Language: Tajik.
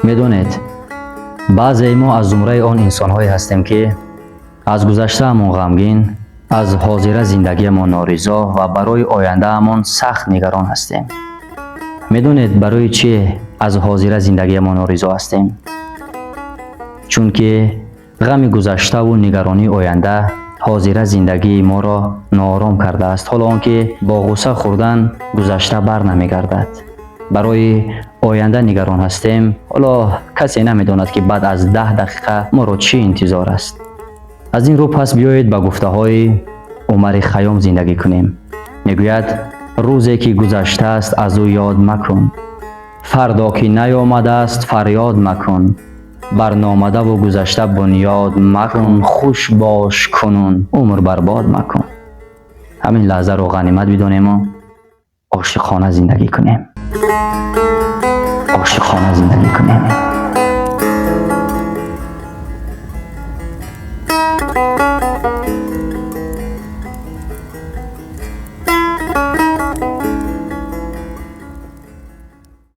Медонед, баъзеи мо аз зумраи он инсонҳое ҳастем, ки аз гузаштаамон ғамгин, аз ҳозира зиндагиамон норизо ва барои ояндаамон сахт нигарон ҳастем. Медонед, барои чӣ аз ҳозира зиндагиамон норизо ҳастем? Чунки ғами гузаштаву нигаронии оянда ҳозира зиндагии моро ноором кардааст, ҳоло он ки бо ғусса хӯрдан гузашта бар намегардад. Барои оянда нигарон ҳастем, ҳоло касе намедонад, ки баъд аз 10 дақиқа моро чӣ интизор аст. Аз ин рӯ пас биёед, ба гуфтаҳои Умари Хайём зиндагӣ кунем. Мегӯяд: «Рӯзе ки гузаштааст, аз ӯ ёд макун, фардо ки наёмадааст, фарёд макун, бар номадаву гузашта бунёд макун, хуш бош кунун, умр барбод макун». Ҳамин лаҳзаро ғанимат бидонему ошиқона зиндагӣ кунем, ошиқона зиндагӣ кунем.